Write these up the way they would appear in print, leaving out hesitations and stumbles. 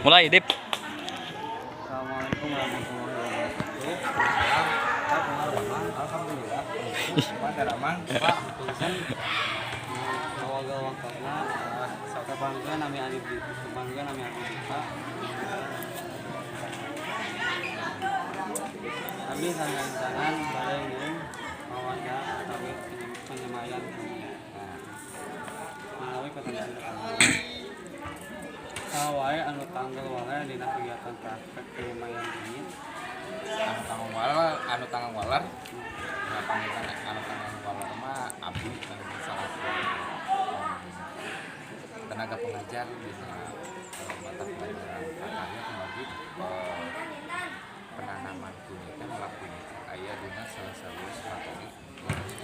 Mulai, Dip. Assalamualaikum warahmatullahi wabarakatuh. Salam. Alhamdulillah. Pak Daramang. Pak, punten ngawagel waktosna. Tepangkeun nami Adib, tepangkeun nami Abdi Dika. Abdi sarencana bade ngiring wawancara atawi penyemaian kunyit. Melalui pertanyaan pertama. Saha wae anu tanggel waler dina kegiatan praktek penyemaian kunyit? Anu tanggung waler, anu tanggung waler. Nah, panginten anu tanggung waler mah abdi anu salah tenaga pengajar di mata pelajaran prakarya, kembali penanaman kunyit teh, melak kunyit aya dina salah satu materi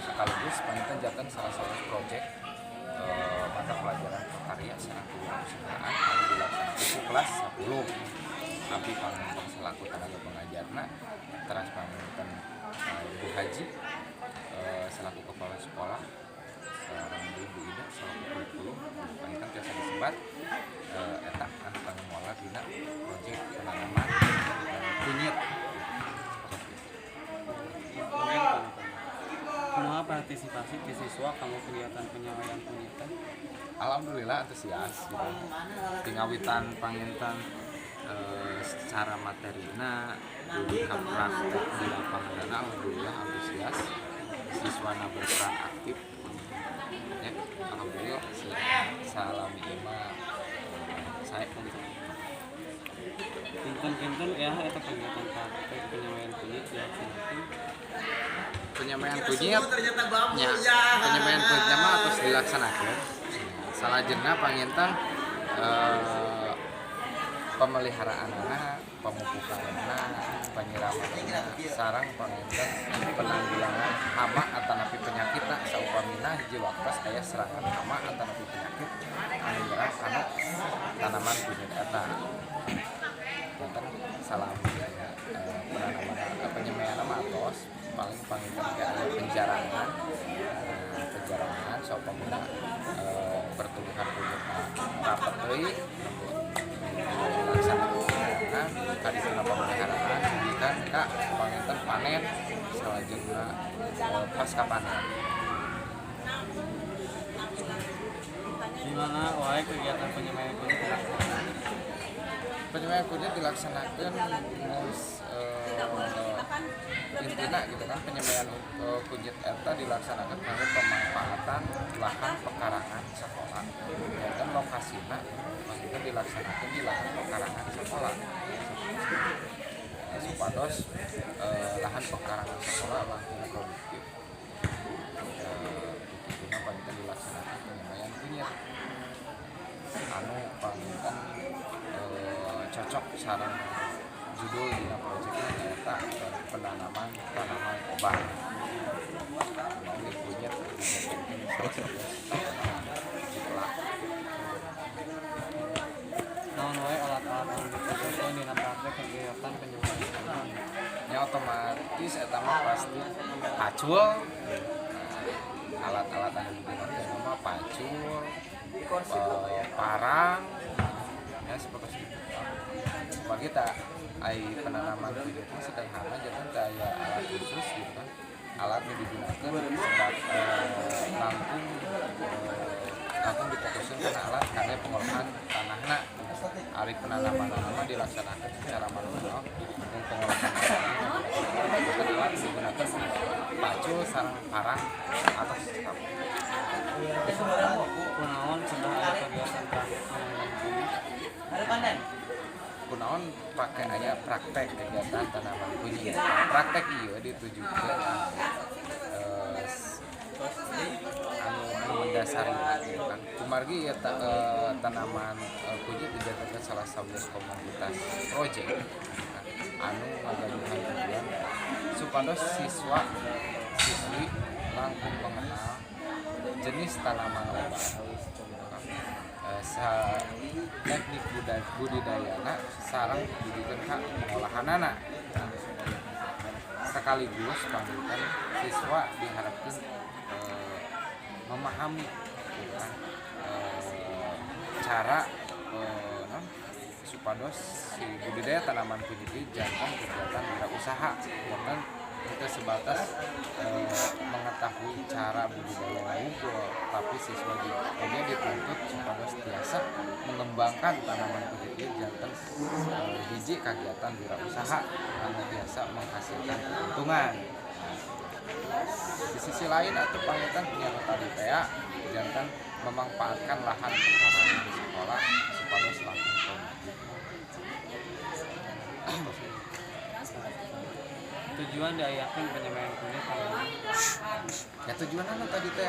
sekaligus panginten janten salah satu proyek mata pelajaran prakarya sareng kewirausahaan anu dilaksanakan di kelas 10. Abdi panginten selaku tenaga pengajarna, teras panginten Bu Haji selaku kepala sekolah sareng Bu Ida selaku kurikulum. Panginten tiasa disebat eta anu tanggung waler dina proyek penanaman kunyit. Oke, tanggapan. Kumaha partisipasi ti siswa kanggo kegiatan penyemaian kunyit teh? Alhamdulillah antusias gitu. Ti ngawitan panginten secara materina dugi ka praktek di lapangan, alhamdulillah antusias, siswana berperan aktif ya. Alhamdulillah salami mah saya gitu. Kinten-kinten ya eta kegiatan praktek penyemaian kunyit dilaksanakeun? Penyemaian kunyit nya, penyemaian kunyit mah terus dilaksanakan. Salajengna panginten pemeliharaanana, pemupukanana, penyiramanana, sareng panginten penanggulangan hama atanapi penyakit. Saupamina hiji waktos aya serangan hama atanapi penyakit anu nyerang kana tanaman kunyit eta. Janten salami aya penanaman, penyemaian mah atos, paling panginten ge aya penjarangan, penjarangan saupamina pertumbuhan kunyitna rapet deui. Dilaksanakan kadituna pemeliharaan dugikan ka panginten panen, salajengna pasca panen. Di mana wae kegiatan penyemaian kunyit dilaksanakan? Penyemaian kunyit dilaksanakan intina gitu kan, penyemaian kunyit eta dilaksanakan kanggo pemanfaatan lahan pekarangan sekolah. Dan lokasina maksudnya dilaksanakan di lahan pekarangan sekolah supados lahan pekarangan sekolah langkung produktif. Itu panginten dilaksanakan penyemaian kunyit anu panginten cocok sareng judul dina proyeknya, nyaeta penanaman tanaman obat. Melalui kunyit dijadikan salah satu tanaman jiplak. Naon wae alat-alat anu diperlukeun dina praktek kegiatan penyemaian kunyit? Ya, otomatis eta mah pasti pacul. Nah, alat-alat anu digunakan mah pacul, parang ya, seperti itu. Bagi tak ai penanaman kunyit itu sederhana, jangan kayak alat khusus gitu kan. Alat yang digunakan sebab langkung difokuskan karena alat karena pengolahan tanahna. Ari penanaman mah dilaksanakan secara manual, untuk pengolahan tanah alat digunakan pacul sareng parang atau sekap. Kunaon kedah aya kegiatan praktek penyemaian kunyit? Kunaon pakai aya praktek kegiatan tanaman kunyit? Praktek iya ditujukan anu anu mendasari gitu kan, kumargi ya tanaman kunyit dijadikan salah satu komoditas project kan, anu ngagaduhan tujuan supados siswa siswi langkung mengenal jenis tanaman obat gitu kan. Teknik budidayana sareng dugikeun ka pengolahanana. Sekaligus panginten siswa diharapkan memahami gitu kan, cara non, Supados si budidaya tanaman kunyit ieu janten kegiatan wirausaha, janten kita sebatas mengetahui cara budidaya wungkul, tapi siswa juga oge dituntut supados tiasa mengembangkan tanaman kunyit ieu janten hiji kegiatan wirausaha anu tiasa menghasilkan keuntungan. Nah, di sisi lain atau panginten yang tadi teh janten memanfaatkan lahan pekarangan di sekolah supados langkung produktif. Tujuan diayakeun penyemaian kunyit kanggo? Ya, tujuan anu tadi teh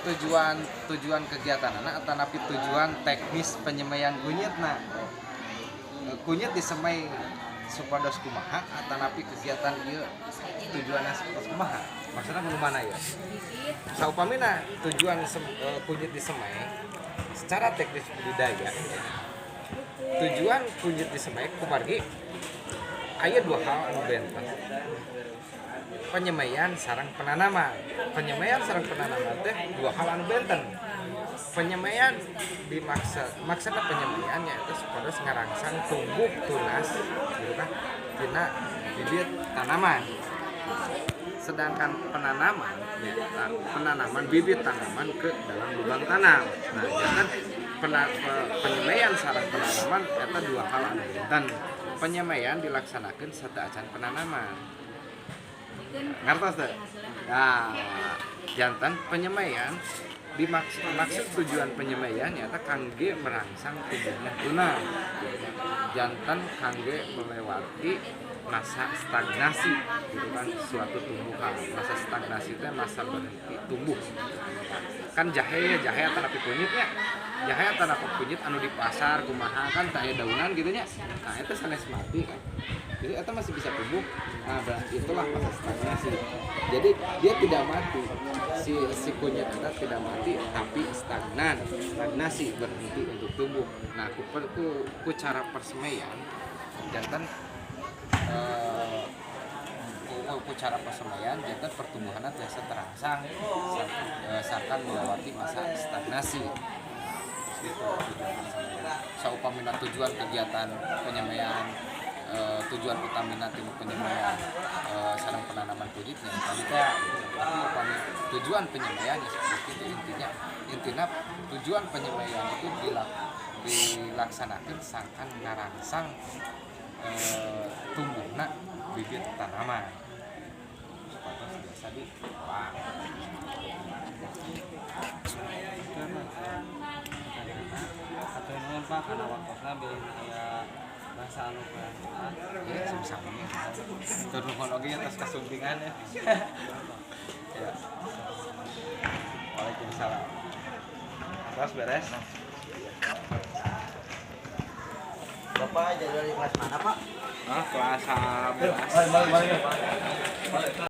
tujuan tujuan kegiatan anak atau napi tujuan teknis penyemaian kunyit. Nah, kunyit disemai supados kumaha atau napi kegiatan ieu tujuannya supados kumaha, maksudnya nu mana ya? Saupamina tujuan kunyit disemai secara teknis budidaya, tujuan kunyit disemai kumargi aya dua hal anu benten, penyemaian sareng penanaman. Penyemaian sareng penanaman teh dua hal anu benten. Penyemaian dimaksud, maksudnya penyemaian yaitu supados ngarangsang tumbuh tunas gitu kan tina bibit tanaman, sedangkan penanaman ya, penanaman bibit tanaman ke dalam lubang tanam. Nah, janten penyemaian sareng penanaman eta dua hal anu benten. Penyemaian dilaksanakan sateuacan penanaman, ngertos teh? Nah, janten penyemaian dimaksud, maksud tujuan penyemaian nyata kangge merangsang tumbuhnya tunas, janten kangge melewati masa stagnasi gitu kan suatu tumbuhan. Masa stagnasi itu masa berhenti tumbuh kan. Jahe, jahe atanapi kunyitnya, jahe atanapi kunyit anu di pasar kumaha kan, teu aya daunan gitu nya. Nah, itu sanes mati kan, jadi itu masih bisa tumbuh. Nah, berarti itulah masa stagnasi. Jadi dia tidak mati, si si kunyit itu tidak mati tapi stagnan, stagnasi, berhenti untuk tumbuh. Nah, ku cara persemaian janten ku cara persemaian janten pertumbuhannya tiasa terangsang sangkan melewati masa stagnasi gitu tujuan persemaian. Saupamina tujuan kegiatan penyemaian, tujuan utamina tina penyemaian sareng penanaman kunyitnya tadi teh gitu. Tapi upami tujuan penyemaian ya seperti itu intinya. Intinya tujuan penyemaian itu dilaksanakan sangkan ngarangsang tumbuhna bibit tanaman supados biasa di. Itu apa? Hatur nuhun, Pak, kana waktosna, bilih aya bahasa anu kurang jelas. Ya, sami-sami. Hatur nuhun oge atas kasumpingan ya. Ya. Waalaikumsalam. Terus beres. Bapak jadwal di kelas mana, Pak? Ah, kelas 11. Balik, balik.